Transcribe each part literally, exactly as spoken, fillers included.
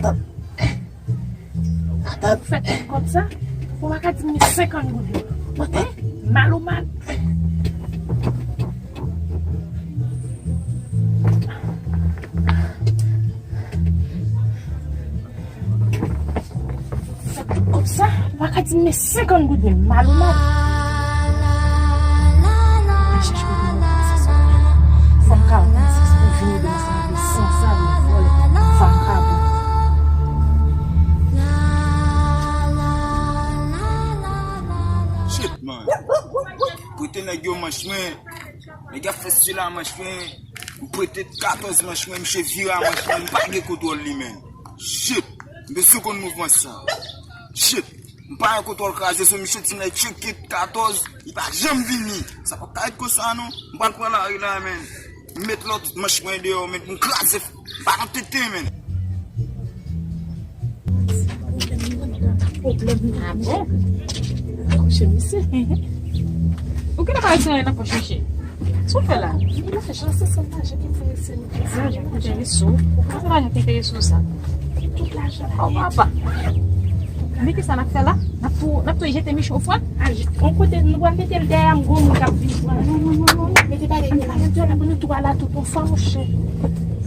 Atann. Atann. Fè tout kòb sa, ou pa ka di m ni senkant goud yo. Atann. Mal ou mal. Fè tout kòb sa, ou pa ka di m ni senkant goud menm. Mal ou mal. Mwen chèche kote mwen ranmase sa. Fò m ka ranmase sa. Ou vini devan sa, sanzave, vòlè, vakabon. Shit, man. Prete nèg yo manch mwen. Nèg ap fè sila manch mwen. M prete katòz manch mwen, misye vire a manch mwen, m pa gen kontwòl li, menn. Shit! M bezwen konn mouvman sa. Shit! M pa gen kontwòl kraze zo, misye di m nèg tchekit katòz, li pa janm vini. Sa p ap ka ret konsa non. M pral pran lari la, menn. M met lòt manch mwen deyò, menn, pou m kraze. M pa nan tenten, menn. Pwoblèm nan. Ah bon? Kouche misye. Ou genlè pa gen anyen nan pòch misye. Sa w fè la? Lajan, se sèl lajan ki enterese nou. Lajan ki enterese w? Kòman se lajan ki enterese w sa? Tout lajan la. Oh, papa. Men kisa n ap fè la? N ap tou, n ap tou jete Michou fwa? Ah, je-, on kote nou pral mete l dèyè m, gwo moun k ap viv la. Non, non, non, non, non. Mete bagay yo la. Mete yo la pou nou tou ala tout on fwa, monchè.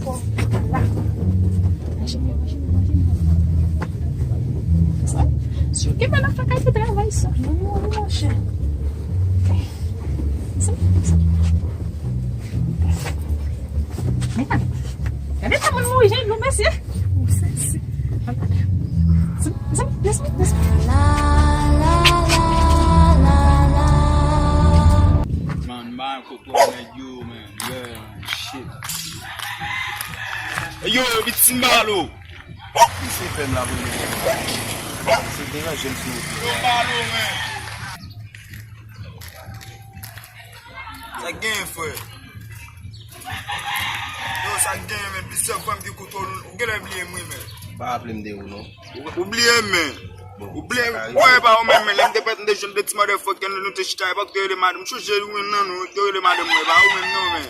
Fò la. Manje, manje, manje, manje. Sa, si w gen mennaj, fè kay pou travay sa. Non, non, non, monchè. Sa, sa. Men gade, gade kòman l mouri, jan l dlo, mesye. Ou sesi. Zanmi, zanmi, zanmi. Man, man, kote nèg yo, man. Yeah, shit. Yo, yo, Bitimalo. Misye fè m la pou mwen. Se deranje m sou wout. Yo, Malo, man. Sa k genyen, frè? Yo, sa k genyen, men? Plizyè fwa m di kote w, ou genlè bliye m, wi, men. Pa raple m de ou, non. Ou, ou bliye m, men. Bon, ou bliye m, sa ka rive. Kwè pa ou menm, men. Lè m te fèt, m te jwenn de ti motherfucker, nou te chita, epa ou te rele madanm. M chonje, wi, non, nou te rele madanm mwen, pa ou menm, non, men.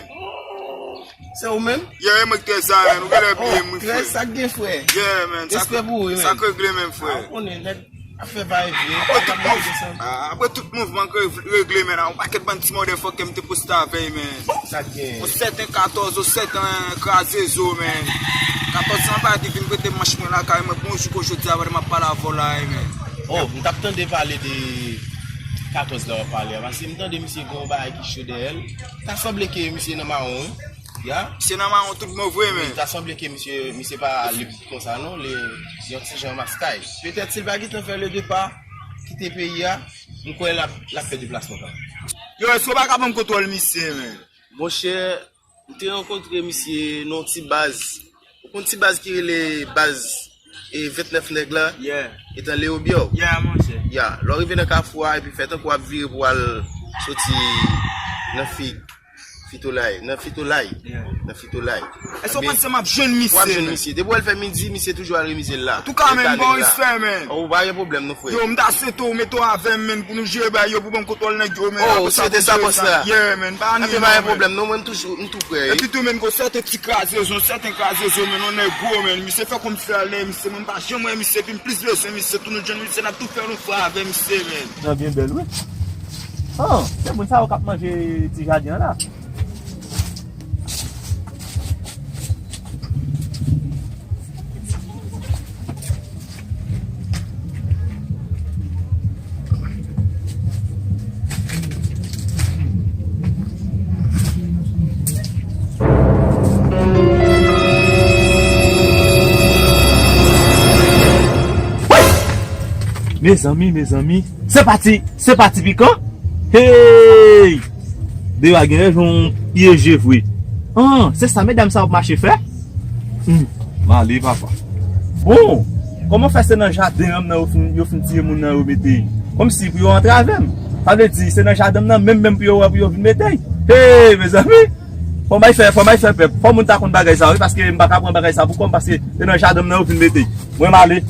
Se ou menm? Yeah, e mwen ki te sa, men. Ou genlè bliye m, wi, frè. Sa k gen, frè? Yeah, men. Respè pou ou, wi, men. Sa k regle menm, frè. A, ou konnen, nèg. Apre tout mouv-, a, apre tout mouvman k regle, men, on pakèt bann ti motherfucker m te poste avè, men. Sa k gen? On sèten katòz, on sèten kraze zo, men. Katòz san pa te vin prete manch mwen lakay mwen, bon, jou kou jodi a, pandan m ap pale avè w la, men. Oh, m t ap tande pale de katòz la w ap pale a, paske m tande misye gen yon bagay ki cho dèyè l. Ta sanble ke misye nan mawon, wi. Ya. Misye nan mawon tout bon vre, men. Wi, ta sanble ke misye, misye pa lib konsa, non. Li yon ti jan maskay. Petèt si l pa gentan fè le depa, kite peyi a, m kwè l ap, l ap fè deplasman pa l. Yo, èske w pa ka ban m kontwòl misye, men? Monchè, m te rankontre misye nan yon ti baz. Ou konn ti baz ki rele baz, e, vennèf nèg la? Yeah. Etan Leobyèw? Yeah, monchè. Ya, lè w rive nan kafou a, epi fè tankou w ap vire pou w al soti nan Fig. Fitolay, nan Fitolay. Yeah. Nan Fitolay. Èske w panse m ap jwenn misye, w ap jwenn men? Misye. Depi w al fè midi, misye toujou al remize l la. Antouka, men, bon respè, men. Oh, pa gen pwoblèm, non, frè. Yo, m ta swete w mete w avè m, men, pou nou jere bagay yo, pou ban m kontwòl nèg yo, men. Oh, ou swete sa, bòs la? Yeah, men, pa anyen, non, men. Anben, pa gen pwoblèm, non, mwen, m toujou, m tou prè, wi. Epi tou, men, gon sèten ti kraze zo, sèten kraze zo, men, yon nèg gwo, men. Misye fè kòmsi l al dèyè misye, mwen, m pa janm wè misye, epi m plis bezwen misye, tou nou jwenn misye, n ap tou fè yon fwa avè misye, men. Jan byen bèl, wi. Oh, se moun sa yo k ap manje ti jaden an la. Mezanmi, mezanmi. Se pati, se pati pikan. Hey! Deyò a gen rezon pyeje vre. An, se sa medam sa ap mache fè? Hmm, m ale, papa. Bon, kòman fè se nan jaden an m nan yo fin, yo fin tiye moun nan yo mete? Kòmsi pou yo antrave m. Sa vle di, se nan jaden m nan menm, menm pou yo wè pou yo vin mete. Hey, mezanmi! Fò m al fè, fò m al fè pèp. Fò moun ta konn bagay sa, wi, paske m pa ka pran bagay sa pou kò m, paske se nan jaden m nan yo vin mete. Mwen, m ale.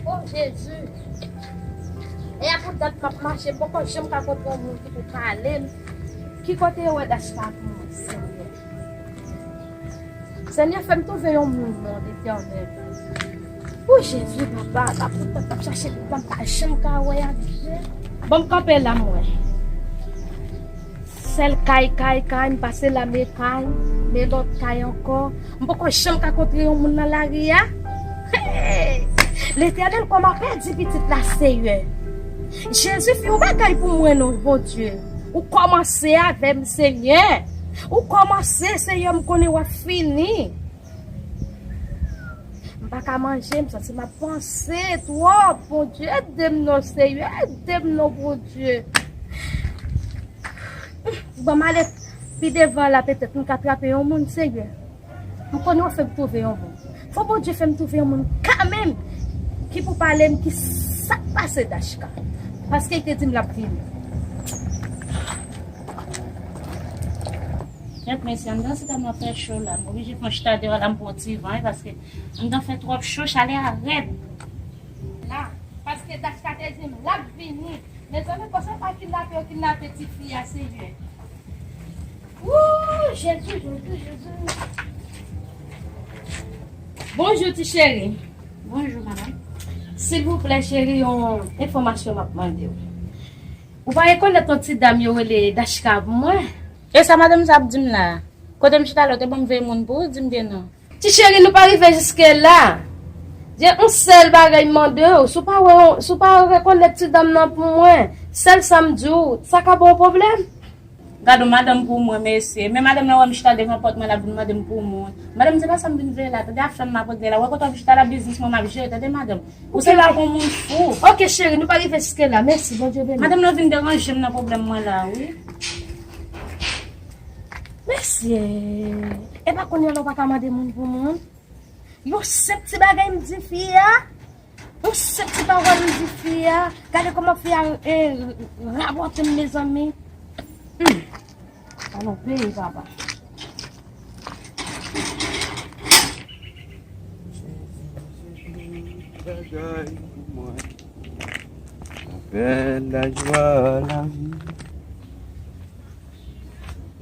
O Jezi! E a pou dat m ap mache, m poko janm ka kontre yon moun ki pou pale m. Ki kote yo wè Dachka pou mwen, Senyè? Senyè, fè m twouve yon moun non, Letènèl. O Jezi, papa, sa pou dat m ap chache, m pa janm ka wè a, Dye. Bon, m kanpe la, m wè. Sèl kay, kay, kay, m pase la, men kay, men lòt kay ankò. M poko janm ka kontre yon moun nan lari a. Hey! Letènèl, kòman pèdi pitit la, Senyè? Jezi, fè yon bagay pou mwen non, Bondye. Ou kòmanse avè m, Senyè. Ou kòmanse, Senyè, m konnen w ap fini. M pa ka manje, m santi m ap panse twòp. Bondye, ede m non, Senyè, ede m non, Bondye. Bon, m ale pi devan la, petèt m ka trape yon moun, Senyè. M konnen w fè m twouve yon moun. Fò Bondye fè m twouve yon moun kanmenm ki pou pale m ki sa k pase Dachka. Paske l te di m l ap vini. Kèt mesye, anndan se tèlman fè cho la, m oblije fè yon chita deyò la, m pran yon ti van, wi, paske anndan fè twòp cho, chalè a rèd. La, paske Dachka te di m l ap vini. Mezanmi, konsa pa kidnape yo kidnape tifi a, Senyè. Woo, Jezi, Jezi, Jezi. Bonjou, ti cheri. Bonjou, madanm. Silvouplè, cheri, yon enfòmasyon m ap mande w. Ou pa rekonèt yon ti dam yo rele Dachka pou mwen? E sa madanm sa ap di m la? Kote m chita la, ou te ban m veye moun pou ou, di m gen non. Ti cheri, nou pa rive jiske la. Gen yon sèl bagay m mande w, si w pa wè, si w pa rekonèt ti dam nan pou mwen, sèl sa m di w, sa ka ba w pwoblèm. Gade yon madanm pou mwen, mesye. Men madanm nan wè m chita devan pòt mwen, l ap vin mande m pou moun. Madanm, se pa sa m vin veye la, tande, afè m m ap regle la. Wè kote w ap chita la, biznis mwen m ap jere, tande, madanm. Ou se la pou moun fou. Ok, cheri, nou pa rive jiske la. Mèsi, Bondye beni. Madanm nan vin deranje m nan pwoblèm mwen la, wi. Mesye, e pa kounye a la ou pa ka mande moun pou moun? Yon senp ti bagay m di fi a, yon senp ti pawòl m di fi a, gade kòman fi a, eh, rabòte m, mezanmi. Hmm. Alon peye papa. Bèl lajwa lavi.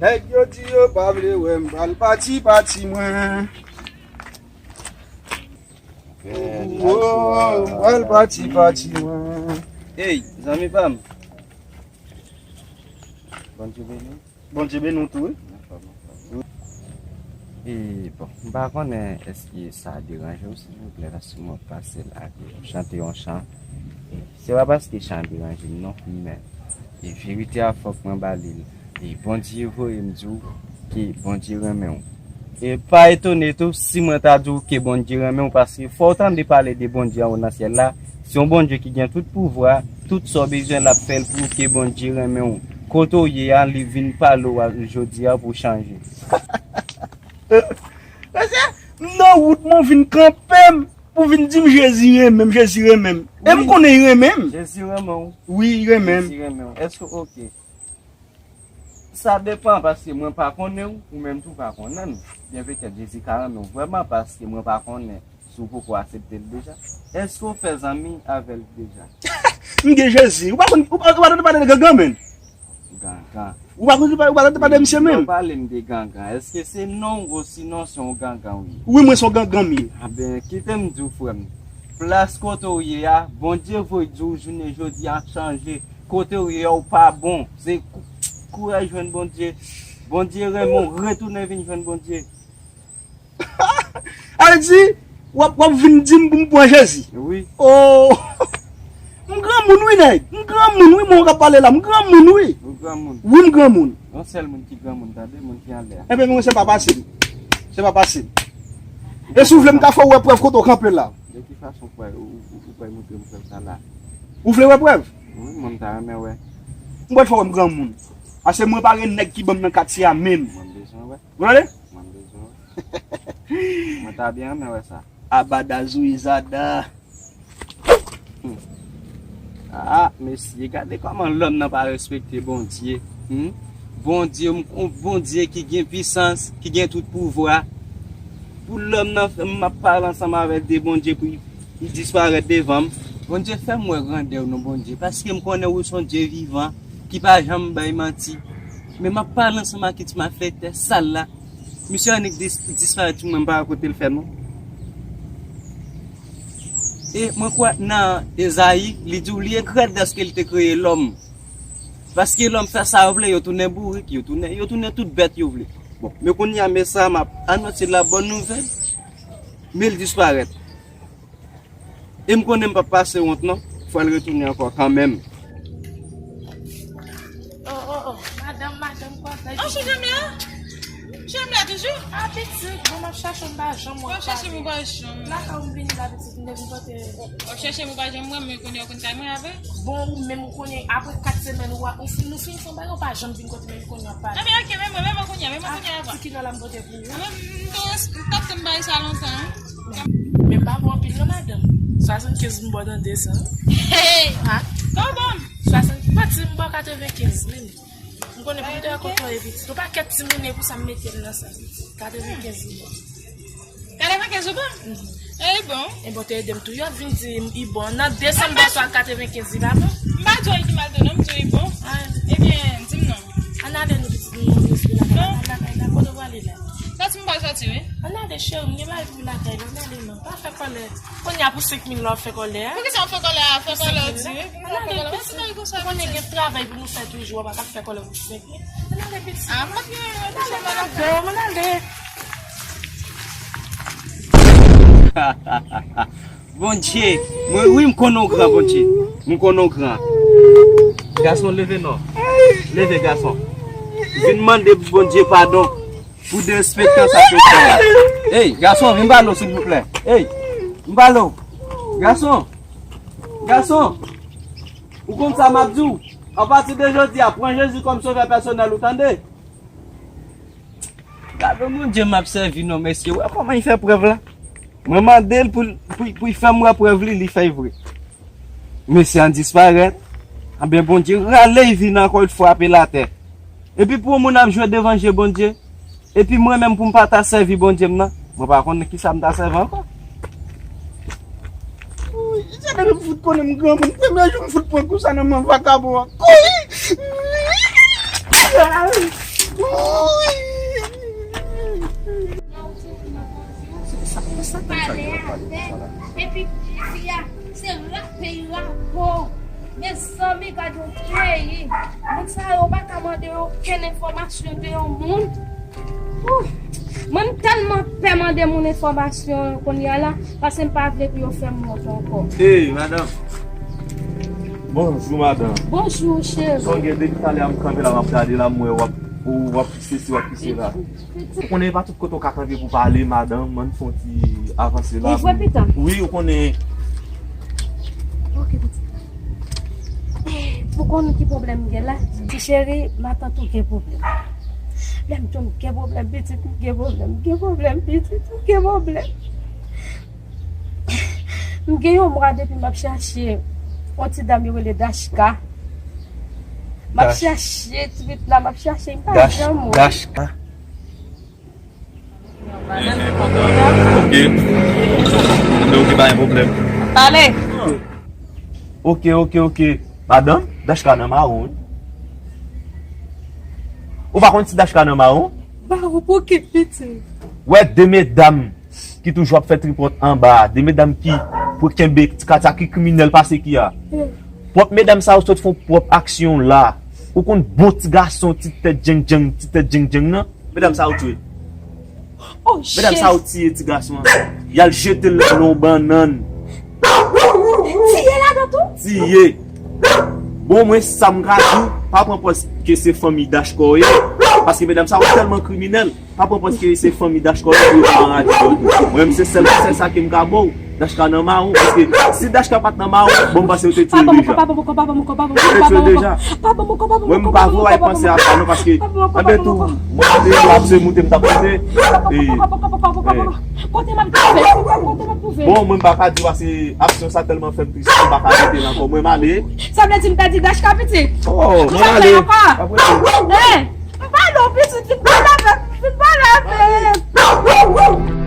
Nèg yo di yo pa vle wè m pral pati pati mwen. Bèl lajwa lavi. Pral pati pati mwen. Ey, zanmi pa m. Bondye beni. Bondye beni w tou, wi. E, bon, m pa konnen èske sa deranje w, silvouplè, paske mwen pase la, chante yon chan. E, se pa paske chan an deranje m non, men, e, verite a fòk mwen ba li l. E Bondye voye m di w ke Bondye renmen w. E pa etone tou si mwen ta di w ke Bondye renmen w, paske fò w tande pale de Bondye anwo nan syèl la, se yon Bondye ki gen tout pouvwa, tout sa w bezwen l ap fè l pou w, ke Bondye renmen w. Kote w ye a, li vin pale w a jodi a pou w chanje. Mesye, m nan wout mwen, w vin kanpe m, pou w vin di m Jezi renmen m, Jezi renmen m. E m konnen l renmen m. Jezi renmen w. Wi, l renmen m. Jezi renmen w. Èske, ok. Sa depann, paske mwen pa konnen w, ou menm tou pa konnen m. Byen petèt Jezi ka renmen w vrèman, paske mwen pa konnen si w poko aksepte l deja. Èske w fè zanmi avè l deja? M gen Jezi. Ou pa konn, ou pa, ou pa tande pale de gangan, menm? Gangan. Ou pa konn, ou pa tande pale de misye menm? Ou pale m de gangan. Èske se non w osinon se yon gangan w ye? Wi, mwen se yon gangan m ye. A ben, kite m di w, frè m. Plas kote w ye a, Bondye voye di w jounen jodi a chanje. Kote w ye a, ou pa bon. Se kou-, kouri al jwenn Bondye. Bondye renmen w, retounen vin jwenn Bondye. A di, w ap, w ap vin di m pou m pran Jezi? Wi. Oh! M granmoun wi, nèg. M granmoun wi, mwen k ap pale la. M granmoun wi. Ou granmoun. Wi, m granmoun. Yon sèl moun ki granmoun, tande, moun ki anlè a. Enben, mwen, se pa fasil. Se pa fasil. E si w vle, m ka fè w wè prèv kote w kanpe la. De ki fason w kwè, ou, ou, ou kwè montre m prèv sa la? Ou vle wè prèv? Wi, mwen, m ta renmen wè. M pral fè w wè m granmoun. Paske mwen pa gen nèg ki ban m nan katye a menm. Mwen, m bezwen wè. Ou tande? Mwen bezwen wè. Mwen ta byen renmen wè sa. Abada zouyizada. Hmm. Ah, mesye, gade kòman lòm nan pa respekte Bondye. Hmm? Bondye, yon Bondye ki gen pisans, ki gen tout pouvwa. Pou lòm nan, m ap pale ansanm avè l de Bondye pou Li disparèt devan m. Bondye, fè m wè grandè w non, Bondye, paske m konnen ou se yon Dye vivan ki pa janm bay manti. Men m ap pale ansanm ak ti malfektè sal la. Misye annik dis-, disparèt sou mwen, m pa wè kote l fè non. E mwen kwè nan Ezayi, li di w li egrèt dèske li te kreye lòm. Paske lòm fè sa yo vle, yo tounen bourik, yo tounen, yo tounen tout bèt yo vle. Bon, men kounye a, men sa, m ap anonse la bòn nouvèl, men l disparèt. E m konnen m p ap pase wont non, fò l retounen ankò kanmenm. Oh, oh, oh, madanm, madanm, kòman w fè? Oh, se Jamila? Jamila toujou? Ah, pitit, bon, m ap chache w, m pa janm wè w. W ap chache m, ou pa janm. Lakay ou m vini la, pitit, m te vin pote. W ap chache m, ou pa janm wè m, men kounye a w konn kay mwen avè? Bon, ou menm ou konnen, apre kat semèn, ou, ou fin, nou fin fè yon bagay, ou pa janm vin kote m, men kounye a w ap pale. Anben, ok, men mwen, men mwen kounye a, men mwen kounye a, apa. Ti kilò la m pote pou ou? Anben, m, m, m t ap tann bagay sa lontan, wi. Men m pa bon anpil non, madanm. Swasannkenz m ba w nan de san. Hey! Ha? Kòman? Swasannkenz, m ba w katrevenkenz, men. M konnen pou m te wè kote w ye pitit. Yon pakèt timoun e pou sa m mete l nan sa, pitit. Katrevenkenz m ba w. Katrevenkenz ou ba m? Mhm. E bon. E bon, te ede m tou. Yo ap vin di m i bon. Nan de san m ba w swa katrevenkenz, li pa bon? M pa di w ki mal tou non, m di w i bon. Ah. Ebyen, di m non. Ann ale nou pitit, nou monte sou lakay la. Non. Ann lakay la, kote w prale la? Sòti m pral sòti, wi. Ann ale, cheri, m gen bagay pou lakay la, ann ale non. Pa fè kòlè. Kounye a pou senk mil la w ap fè kòlè a? Poukisa w fè kòlè a? Fè kòlè w di, wi. Ann ale, pitit. Ou konnen gen travay pou nou fè toujou, w ap ap fè kòlè pou senk mil. Ann ale, pitit. Ah, m ap gen, ann ale, madanm, ann ale. Bondye, mwen wi m konnen w gran, Bondye. M konnen w gran. Gason, leve non. Leve, gason. Vin mande Bondye padon pou derespektan sa ke w fè a. Ey, gason, vin pale w, silvouplè. Ey, vin pale w. Gason, gason, ou konn sa m ap di w? Apati de jodi a, pran Jezi kòm sovè pèsonèl ou, tande? Gade Bondye m ap sèvi non, mesye. Wè kòman li fè prèv la? Mwen mande l pou, pou, pou l fè m wè prèv li, li fè l vre. Mesye an disparèt. Anben, Bondye rale l vin ankò, l frape l atè. Epi pou yon moun ap jwe devan je Bondye, epi mwen menm pou m pa ta sèvi Bondye m nan, mwen pa konn kisa m ta sèvi ankò. Wi, se depi m fout konnen m granmoun, premye jou m fout pran kou sa nan men vakabon an. Kouri! Wi! Pale avè, epi fi a, se rape y rape w. Mezanmi, gad yon peyi. Moun sa yo pa ka mande yo okenn enfòmasyon de yon moun. Ouh, mwen m tèlman pè mande moun enfòmasyon kounye a la, paske m pa vle pou yo fè m wont ankò. Ey, madanm. Bonjou, madanm. Bonjou, cheri. Sa w gen depi talè a m kanpe la, m ap gade la, m wè w ap, w ap sesi, w ap sela. Ou konnen e pa tout kote w ka kanpe pou pale, madanm, ann fè yon ti avanse la. Li vre, pitit? Wi, ou konnen. Ok, pitit. Ou konn ki pwoblèm m gen la? Ti cheri, matant ou gen pwoblèm. Lè m di w m gen pwoblèm, pitit, m gen pwoblèm, m gen pwoblèm, pitit, m gen pwoblèm. M gen yon mwa depi m ap chache yon ti dam yo rele Dachka. M ap chache ti pitit la, m ap chache, m pa janm wè. Dachka? Ok. Mwen di w ki pa gen pwoblèm. Pale. Ok, ok, ok. Madanm, Dachka nan mawon, wi. Ou pa konn si Dachka nan mawon? Mawon pou ki, pitit? Wè de medam ki toujou ap fè tripòt anba a, de medam ki pou kenbe ti katya ki kriminèl pase ki a. Pwòp medam sa yo sot fè yon pwòp aksyon la. Ou konn bon ti gason, ti tèt djengdjeng, ti tèt djengdjeng nan? Medam sa yo tiye. Oh, Jezi. Medam sa yo tiye ti gason an. Y al jete l nan yon bannann. Tiye ladan tou? Tiye. Bon, mwen, sa m ka di w, pa pran pòz ke se fanmi Dachka w ye, paske medam sa yo tèlman kriminèl. Pa pran pòz ke se fanmi Dachka w ye pou yo pa anraje w tou. Mwen menm, se sèl konsèy sa ke m ka ba w. Dachka nan mawon, paske si Dachka pa t nan mawon, bon, m panse yo te tiye l deja. Yo te tiye l deja. Mwen, m pa vle w al panse a sa non, paske, anben tou, mwen, se yo ap se moute m t ap moute. Bon, mwen, m pa ka di w, paske aksyon sa tèlman fè m tris, m pa ka rete la ankò. Mwen, m ale. Sa vle di m pèdi Dachka, pitit? Oh, mwen ale. Apre tou. M pale w, pitit, vin pale avè m, vin pale avè m.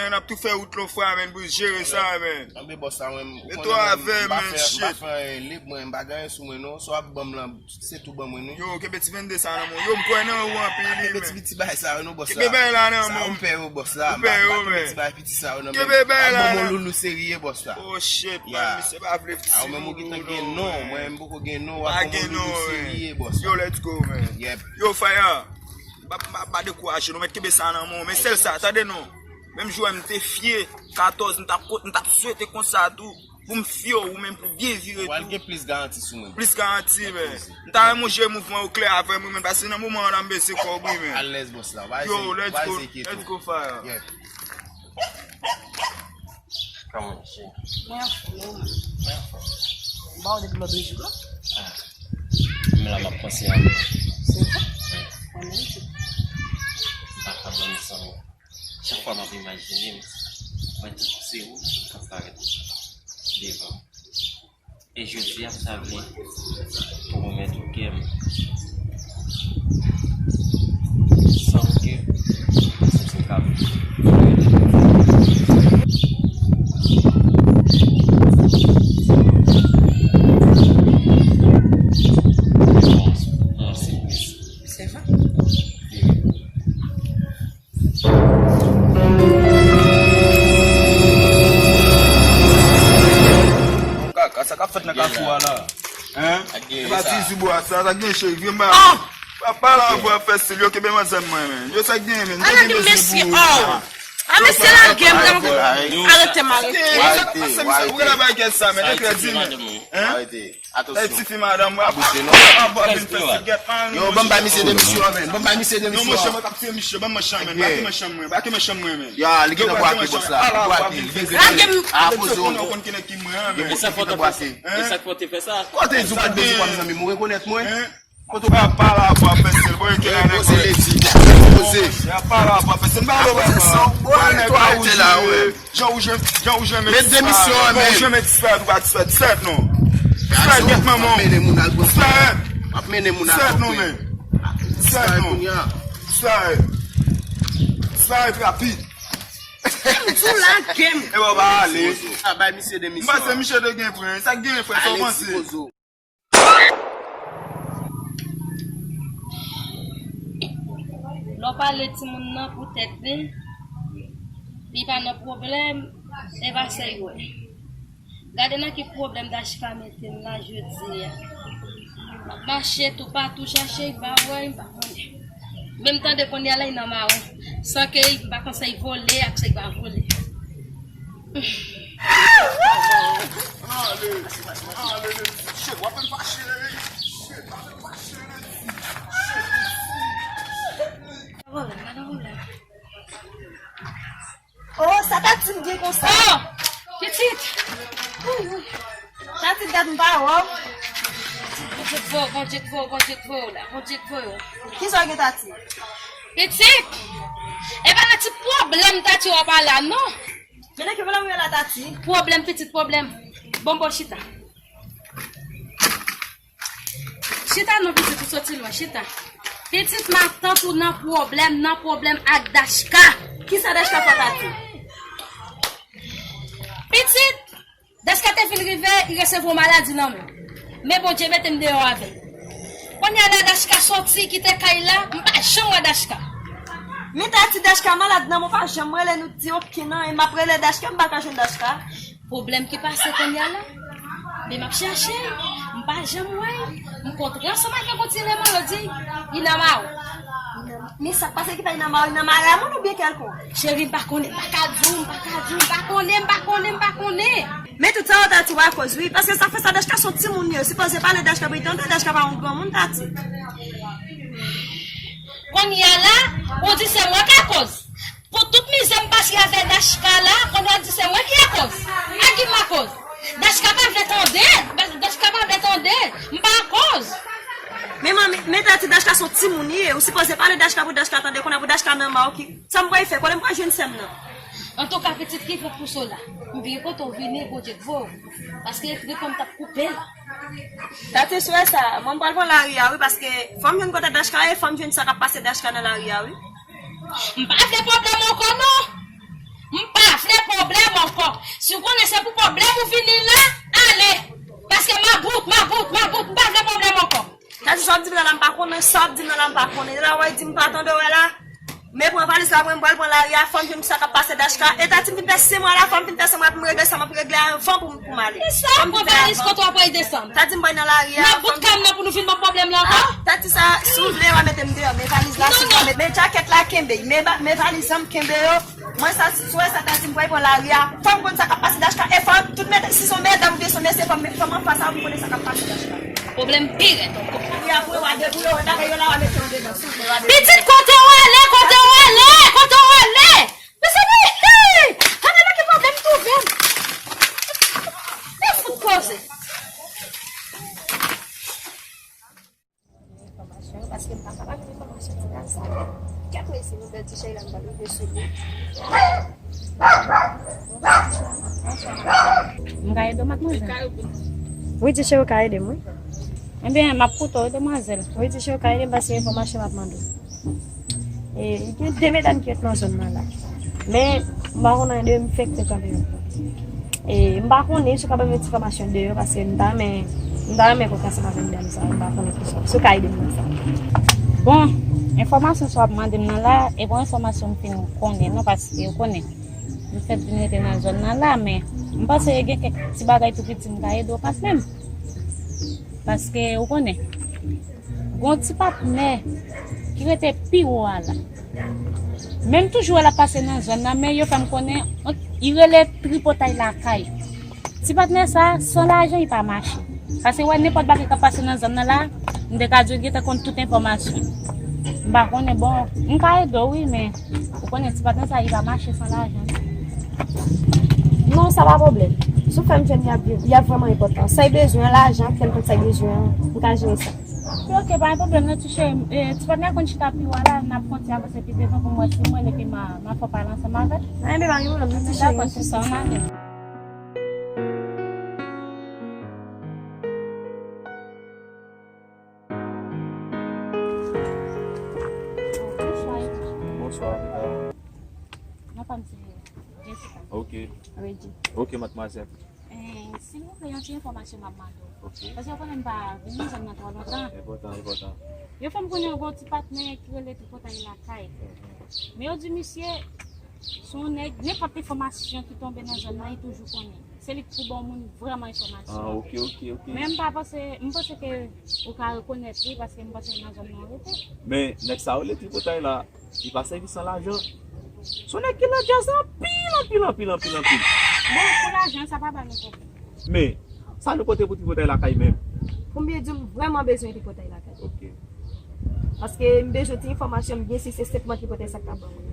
N ap tou fè wout lòt fwa, men, pou jere sa, men. Anben bòs la, mwen, ou konnen mwen, m pa fè, m pa fè anyen lib, mwen, m pa gen anyen sou mwen, non. Sa w ap ban m lan, se tou ban mwen, wi. Yo, kenbe ti vennde sa nan men w. Yo, m kwè nan ou anpil, wi, men. Kenbe ti piti bagay sa yo, non, bòs la. Kenbe bagay la nan men w. Sa ou pè yo, bòs la. Ou pè yo, men. Kenbe bagay piti sa yo nan men w. Kenbe bagay la nan men w. Ban m yon loulou serye, bòs la. Oh, shit, man, misye pa vle ti loulou, non. Mwen, m poko gen non, w ap ban m yon loulou serye, bòs la. Yo, let's go, man. Yep. Yo, Fire. M pa, m pa, m pa dekouraje, nou mèt kenbe sa nan men w. Men sèl sa, tande non. Menm jan m te fye katòz, m t ap, m t ap swete konsa tou. Pou m fye w, ou menm pou byen vire tou. W al gen plis garanti sou mwen. Plis garanti, men. M ta renmen w jere mouvman yo klè avè m, wi, men, paske nan moman an la, m bezwen kòb, wi, men. Alèz, bòs la. Yo, let's go, let's go, Fire. Yeah. Kòman, cheri? Mwen anfòm, e ou menm? Mwen anfòm. M pa wè w depi lòt jou la. Ah. M la, m ap panse avè w. Se vre? Mwen menm tou. M pa ka dòmi san ou. Chak fwa m ap imajine m, mwen tankou se ou k ap parèt devan m. E jodi a, m ta vle pou w remèt ou kè m. San ou kè, m santi m ka viv. Se vre? Kaka, sa k ap fèt nan kafou a la? Hein? E pa ti zibwa sa, sa gen cheri, vye m ba. Pa pale avè w ap fè stil, yo kenbe manzè m mwen, men. Yo sa gen, men. Yo gen bezwen pou ou. A, mesye, lage m, arete m, arete m. Sa k ap pase, mesye? Ou gen la bay kè sa, men. E kredi, men. Hein? Atansyon. Ti fi madanm, w ap vin fè stil, gèt man. Yo, ban m bay misye demisyon, men. Ban m bay misye demisyon. Non, monchè, mwen k ap tiye misye, ban m manchè, men. Bake manchè mwen, bake manchè mwen, men. Ya, li gentan bwake, bòs la. Li bwake, li gentan bwake. A, poze w. Ou konn ki nèg ki mwen, men. E sa k fè w te fè sa? Kote di w pa t bezwen pa m zanmi m, ou rekonèt mwen? Kote w pa pale avè w ap fè stil, boy, ki la nèg poze ledi. Poze. Y ap pale avè w ap fè stil, m pa vle w pale. Boy, nèg la ou jwe. Jan ou jwe, jan ou jwe met disparèt. Met demisyon an, men. Jan ou jwe met disparèt, ou pa disparèt. Disparèt non. Disparèt, gèt manman w. Disparèt. Disparèt non, men. Disparèt non. Disparèt. Disparèt rapid. M di w lage m. E bon, ba ale. A, bay misye demisyon an. M panse misye te gen pwen. Sa k gen, frè, sa w panse? Lè w pale timoun nan pou tèt li, li pa nan pwoblèm, e pa sa l wè. Gade nan ki pwoblèm Dachika mete m la jodi a. M ap mache toupatou chache, m pa wè, m pa konnen. Men m tande kounye a la, li nan maron. San ke m pa konn sa l vole ak sa l pa vole. Ale, ale, shit, w ap fè m fache, shit, w ap fè m fache, shit, shit. Oh, sa Tati gen konsa? Oh, pitit! Wi, wi. Tati, gad m pa wè w. Bondye k voye w, Bondye k voye w, Bondye k voye w la, Bondye k voye w. Kisa w gen, Tati? Pitit! E pa nan ti pwoblèm Tati w ap pale la, non. Men nan ki pwoblèm ou ye la, Tati? Pwoblèm, pitit, pwoblèm. Bon, bon, chita. Chita non, pitit, ou soti lwen, chita. Pitit, matant ou nan pwoblèm, nan pwoblèm ak Dachika. Kisa Dachika fè, Tati? Pitit, Dachika te fin rive, li resevwa yon maladi nan men. Men Bondye mete m deyò avè l. Kounye a la, Dachika soti, kite kay la, m pa janm wè Dachika. Men Tati, Dachika malad nan men, w pa janm rele nou di okenn anyen, m ap rele Dachika, m pa ka jwenn Dachika. Pwoblèm ki pase kounye a la, men m ap chache l, m pa janm wè l. M kontre ansanm ak yon kontinye mwen, yo di, li nan maron. Men sa k pase ki fè li nan maron, li nan marenn moun oubyen kèlkonk? Cheri, m pa konnen, m pa ka di w, m pa ka di w, m pa konnen, m pa konnen, m pa konnen. Men tout sa yo Tati w akoz, wi, paske sa fè sa, Dachika se yon timoun li ye, sipoze pale Dachika pou li tande, Dachika pa yon granmoun, Tati. Kounye a la, ou di se mwen k akoz. Pou tout mizè m pase avè Dachika la, kounye a w di se mwen ki akoz. A ki m akoz? Dachika pa vle tande, Dachika pa vle tande, m pa akoz. Men manmi, men Tati, Dachika se yon timoun li ye, ou sipoze pale Dachika pou Dachika tande, kounye a pou Dachika nan maron ki, sa m pral fè, kote m pral jwenn sè m nan? Antouka, pitit, ki fèt pou sola. M vin kote w vini, Bondye k voye w. Paske epi de kò m t ap koupe l. Tati, sou sa, mwen m pral pran lari a, wi, paske fò m jwenn kote Dachika ye, fò m jwenn sa k ap pase Dachika nan lari a, wi. M pa vle pwoblèm ankò non. M pa vle pwoblèm ankò. Si w konnen se pou pwoblèm ou vini la, ale. Paske m about, m about, m about, m pa vle pwoblèm ankò. Sa di sa w ap di m nan la m pa konnen, sa w ap di m nan la m pa konnen. E la w ap di m pa tande w la. Men pran valiz la, mwen m pral pran lari a, fò m jwenn sa k ap pase D H K. E Tati m fin fè senk mwa la, fò m fin fè senk mwa pou m regle sa m ap regle a anvan pou m, pou m ale. E sa w ap pran valiz kote w ap pral desann? Tati m pral nan lari a. Nan bout kay m nan pou nou vin ban m pwoblèm la ankò? Tati sa, si w vle, w a mete m deyò. Men valiz la, si w vle, men, men djakèt la, kenbe. Men, men valiz la, m kenbe yo. Mwen sa, si w wè sa, Tati m pral pran lari a. Fò m konn sa k ap pase D H K. E fò tout mèt, si se yon medam oubyen se yon mesye, fò m, fò m anfas a w pou m konnen sa k ap pase D H K. Pwoblèm pi rèd ankò. Lari a pou yo, w a deboule, w wè bagay yo la, w a mete yo dedan. Pitit, kote w ale, kote w ale, kote w ale? Mezanmi, hey! Gade nan ki pwoblèm m twouve m. E fout koze. Enfòmasyon yo, paske m pa ka pa gen enfòmasyon nan kay sa. Kèt mesi, nou pèdi chay la, m pa rive sou li. M ka ede w, madmwazèl? Wi, ti cheri, w ka ede m, wi. Ebyen, m ap koute w, wi, demwazèl. Wi, ti cheri, w ka ede m, paske enfòmasyon m ap mande w. E, gen de medam ki ret nan zòn nan la. Men, m pa konnen de yo, m fèk frekante yo. E, m pa konnen si w ka ban m yon ti enfòmasyon de yo, paske m ta renmen, m ta renmen konn ansanm avèk medam sa yo, m pa konnen kisa. Si w ka ede m nan sa. Bon, enfòmasyon sa w ap mande m nan la, e pa yon enfòmasyon m fin konnen, non, paske ou konnen, m fèk vin rete nan zòn nan la, men m panse gen kèk ti bagay tou piti m ka ede w kanmenm. Paske, ou konnen, gon ti patnè ki rete pi wo a la. Men m toujou wè l ap pase nan zòn nan, men yo fè m konnen, li rele Tripotay Lakay. Ti patnè sa, san lajan, li pa mache. Paske wè nenpòt bagay k ap pase nan zòn nan la, m te ka di w gentan konn tout enfòmasyon. M pa konnen, bon, m ka ede w, wi, men ou konnen ti patnè sa, li pa mache san lajan. Non, sa pa pwoblèm. Si w fè m jwenn li ap, li ap vrèman enpòtan. Sa l bezwen an, lajan, kèlkonk sa l bezwen an, m ka jere sa. Oke, oke, pa gen pwoblèm non, ti cheri. E, ti patnè konn chita pi wo a la, n ap kontinye avanse pi devan pou m wè si m wè lè ke m a, m a fè w pale ansanm avè l. Enben, pa gen pwoblèm non, ti cheri. Dakò, sista, ann ale. Bonswa, Jessica. Non, pa m se Jessica. Ok. Reggie. Ok, madmwazèl. Eh, silvouplè, yon ti enfòmasyon m ap mande w. Ok. Paske w konnen m pa vin nan zòn nan twò lontan. Enpòtan, enpòtan. Yo fè m konnen w gen yon ti patnè ki rele Tripotay Lakay. Mhm. Men yo di misye, se yon nèg, nenpòt enfòmasyon ki tonbe nan zòn nan, li toujou konnen. Se li k pou ba w moun vrèman enfòmasyon. Ah, ok, ok, ok. Men m pa panse, m panse ke ou ka rekonèt li, paske m panse nan zòn nan w rete. Men, nèg sa yo rele Tripotay la, li pa sèvi san lajan. Se yon nèg ki nan djaz la anpil, anpil, anpil, anpil, anpil. Bon, pou lajan, sa pa ba nou pwoblèm. Men, sa nou pote pou Tripotay Lakay menm? Pou m byen di w, m vrèman bezwen Tripotay Lakay. Ok. Paske m bezwen ti enfòmasyon, m byen si se senpman Tripotay sa k ka ban mwen.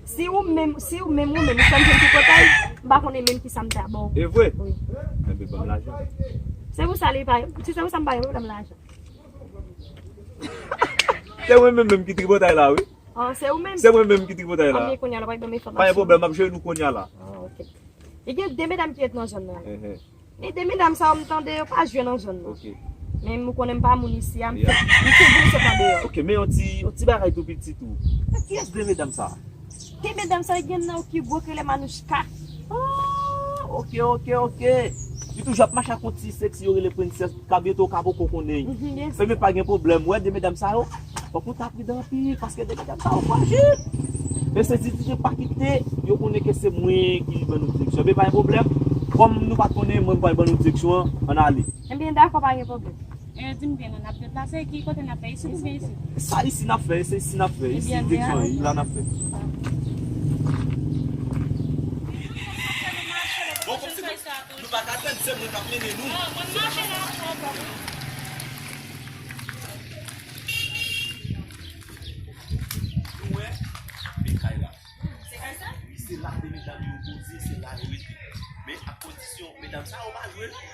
Si ou menm, si ou menm, ou menm, ou fè m jwenn Tripotay, m pa konnen menm kisa m ta ba w. E vre? Wi. Enben, ban m lajan. Se pou sa li pa, si se pou sa m pa gen pwoblèm lajan. Se mwen menm menm ki Tripotay la, wi. Ah, se ou menm? Se mwen menm ki Tripotay la. Anben, kounye a la, w ap ban m enfòmasyon. Pa gen pwoblèm, m ap jere nou kounye a la. Ah, ok. E gen de medam ki ret nan zòn nan. Ehe. Men de medam sa yo, m tande yo pa jwe nan zòn nan. Ok. Men m konnen m pa moun isi a, m fèk, m fèk vin sot nan deyò. Ok, men yon ti, yon ti bagay tou piti tou. Kiyès de medam sa? De medam sa, gen nan yo ki gwo ki rele Manouchka. Ah, ok, ok, ok. Li toujou ap mache ak yon ti seksi yo rele Princess, ka byento w ka poko konnen. Mhm, byen si. Ebyen, pa gen pwoblèm. Wè, de medam sa yo, fòk nou ta pridan anpil, paske de medam sa yo frajil. E se di, di, di, pa kite yo konnen ke se mwen ki ban nou direksyon. Ebyen, pa gen pwoblèm. Kòm nou pa t konnen, mwen m pral ban nou direksyon an, ann ale. Ebyen, dakò, pa gen pwoblèm. E, di m byen non, n ap deplase, ki kote n ap fè, isit oubyen isit? Sa isi n ap fè, se isi n ap fè, isi direksyon an, la n ap fè. Bon, kòmsi nou, nou pa ka tann, se mwen k ap mennen nou. Ou wè, men kay la. Se kay sa? Wi, se la de medam yo poze, se la yo rete. Men ak kondisyon, medam sa yo pa jwe non.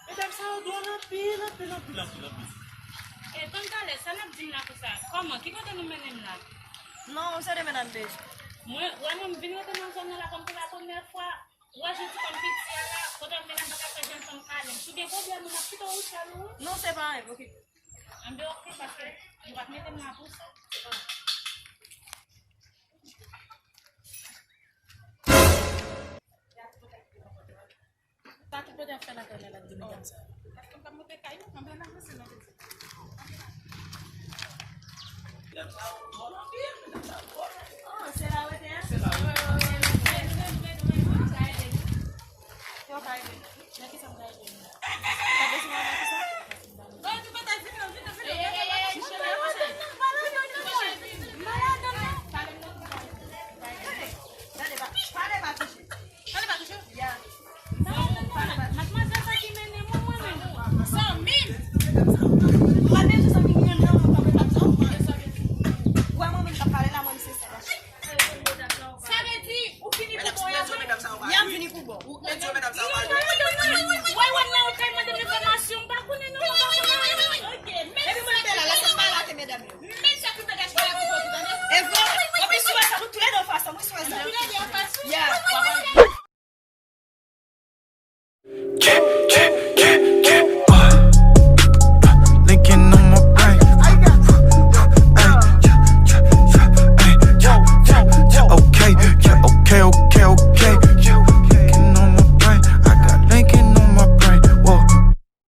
Medam sa yo dwòl anpil, anpil, anpil, anpil, anpil. E, tann talè, sa n ap di m la pou sa? Kòman? Ki kote nou mennen m la? Non, se de medam bezwen. Mwen, wè mwen, m vin rete nan zòn nan la kòm pou la premyè fwa. Ou wè jan ti kò m piti a la, kote m mennen m pa ka fè jèn fanm ale. Si w gen pwoblèm, ou m ap kite w sèl ou. Non, se pa anyen, okipe. Anben, oke, paske nou pa t mete m la pou sa. Kote ap fè lakay la, la, Dominican sa? Mwen pa monte kay, non, anben la, mwen se nan